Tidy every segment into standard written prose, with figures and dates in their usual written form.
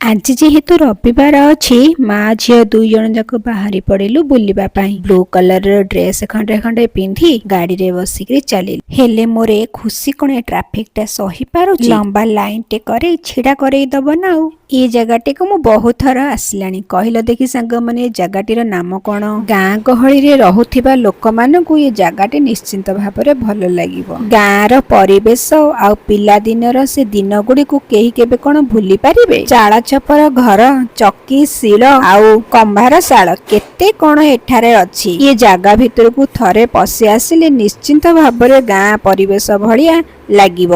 ଆଜି ଯେହେତୁ ରବିବାର ଅଛି, ମା ଝିଅ ଦୁଇ ଜଣ ଯାକ ବାହାରି ପଡିଲୁ ବୁଲିବା ପାଇଁ। ବ୍ଲୁ କଲରର ଡ୍ରେସ ଖଣ୍ଡେ ଖଣ୍ଡେ ପିନ୍ଧି ଗାଡିରେ ବସିକିରି ଚାଲିଲୁ। ହେଲେ ମୋର ଏ ଖୁସି କଣ ଏ ଟ୍ରାଫିକ ଟା ସହି ପାରୁଛି? ଲମ୍ବା ଲାଇନ ଟେ କରେଇ ଛିଡା କରେଇ ଦବ ନା। ଆଉ ଏ ଜାଗାଟିକୁ ମୁଁ ବହୁତ ଥର ଆସିଲାଣି। କହିଲ ଦେଖି ସାଙ୍ଗମାନେ, ଏ ଜାଗାଟିର ନାମ କଣ? ଗାଁ ଗହଳିରେ ରହୁଥିବା ଲୋକମାନଙ୍କୁ ଏ ଜାଗାଟି ନିଶ୍ଚିନ୍ତ ଭାବରେ ଭଲ ଲାଗିବ। ଗାଁର ପରିବେଶ ଆଉ ପିଲାଦିନର ସେ ଦିନ ଗୁଡ଼ିକୁ କେହି କେବେ କଣ ଭୁଲି ପାରିବେ? ଚାଳ ଛପର ଘର, ଚକି, ଶିଳ ଆଉ କମ୍ଭାର ଶାଳ, କେତେ କଣ ଏଠାରେ ଅଛି। ଏ ଜାଗା ଭିତରକୁ ଥରେ ପଶି ଆସିଲେ ନିଶ୍ଚିନ୍ତ ଭାବରେ ଗାଁ ପରିବେଶ ଭଳିଆ ଲାଗିବ।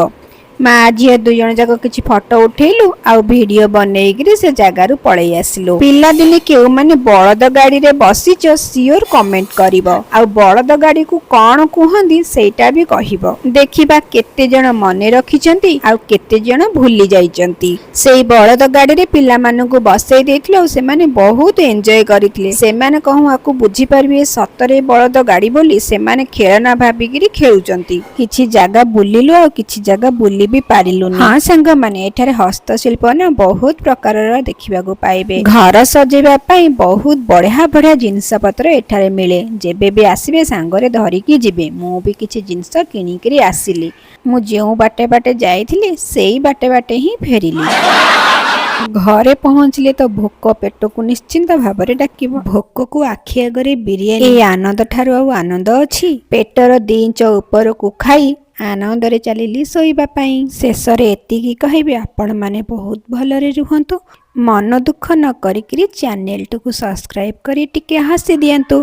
ମା ଝିଅ ଦୁଇ ଜଣ ଯାକ କିଛି ଫଟୋ ଉଠେଇଲୁ ଆଉ ଭିଡିଓ ବନେଇକିରି ସେ ଜାଗାରୁ ପଳେଇ ଆସିଲୁ। ପିଲାଦିନେ କେଉଁମାନେ ବଳଦ ଗାଡିରେ ବସିଛ, ସିଓର କମେଣ୍ଟ କରିବ। ଆଉ ବଳଦ ଗାଡିକୁ କଣ କୁହନ୍ତି, ସେଇଟା ବି କହିବ। ଦେଖିବା କେତେ ଜଣ ମନେ ରଖିଛନ୍ତି ଆଉ କେତେ ଜଣ ଭୁଲି ଯାଇଛନ୍ତି। ସେଇ ବଳଦ ଗାଡିରେ ପିଲାମାନଙ୍କୁ ବସେଇ ଦେଇଥିଲୁ ଆଉ ସେମାନେ ବହୁତ ଏନ୍ଜୟ କରିଥିଲେ। ସେମାନେ କଣ ଆକୁ ବୁଝିପାରିବେ ସତରେ ବଳଦ ଗାଡି ବୋଲି? ସେମାନେ ଖେଳନା ଭାବିକିରି ଖେଳୁଛନ୍ତି। କିଛି ଜାଗା ବୁଲିଲୁ ଆଉ କିଛି ଜାଗା ବୁଲି ବି ପାରିଲୁନି। ହଁ ସାଙ୍ଗମାନେ, ଏଠାରେ ହସ୍ତଶିଳ୍ପ ନା ବହୁତ ପ୍ରକାରର ଦେଖିବାକୁ ପାଇବେ। ଘର ସଜେଇବା ପାଇଁ ବହୁତ ବଢିଆ ବଢିଆ ଜିନିଷ ପତ୍ର ଏଠାରେ ମିଳେ। ଯେବେ ବି ଆସିବେ, ସାଙ୍ଗରେ ଧରିକି ଯିବେ। ମୁଁ ବି କିଛି ଜିନିଷ କିଣିକିରି ଆସିଲି। ମୁଁ ଯେଉଁ ବାଟେ ବାଟେ ଯାଇଥିଲି, ସେଇ ବାଟେ ବାଟେ ହିଁ ଫେରିଲି। ଘରେ ପହଞ୍ଚିଲେ ତ ଭୋକ ପେଟକୁ ନିଶ୍ଚିନ୍ତ ଭାବରେ ଡାକିବ। ଭୋକକୁ ଆଖି ଆଗରେ ବିରିୟାନୀ, ଏଇ ଆନନ୍ଦ ଠାରୁ ଆଉ ଆନନ୍ଦ ଅଛି? ପେଟର 2 ଇଞ୍ଚ ଉପରକୁ ଖାଇ ଆନନ୍ଦରେ ଚାଲିଲି ଶୋଇବା ପାଇଁ। ଶେଷରେ ଏତିକି କହିବି, ଆପଣମାନେ ବହୁତ ଭଲରେ ରୁହନ୍ତୁ। ମନ ଦୁଃଖ ନ କରିକିରି ଚ୍ୟାନେଲଟିକୁ ସବସ୍କ୍ରାଇବ କରି ଟିକେ ହସି ଦିଅନ୍ତୁ।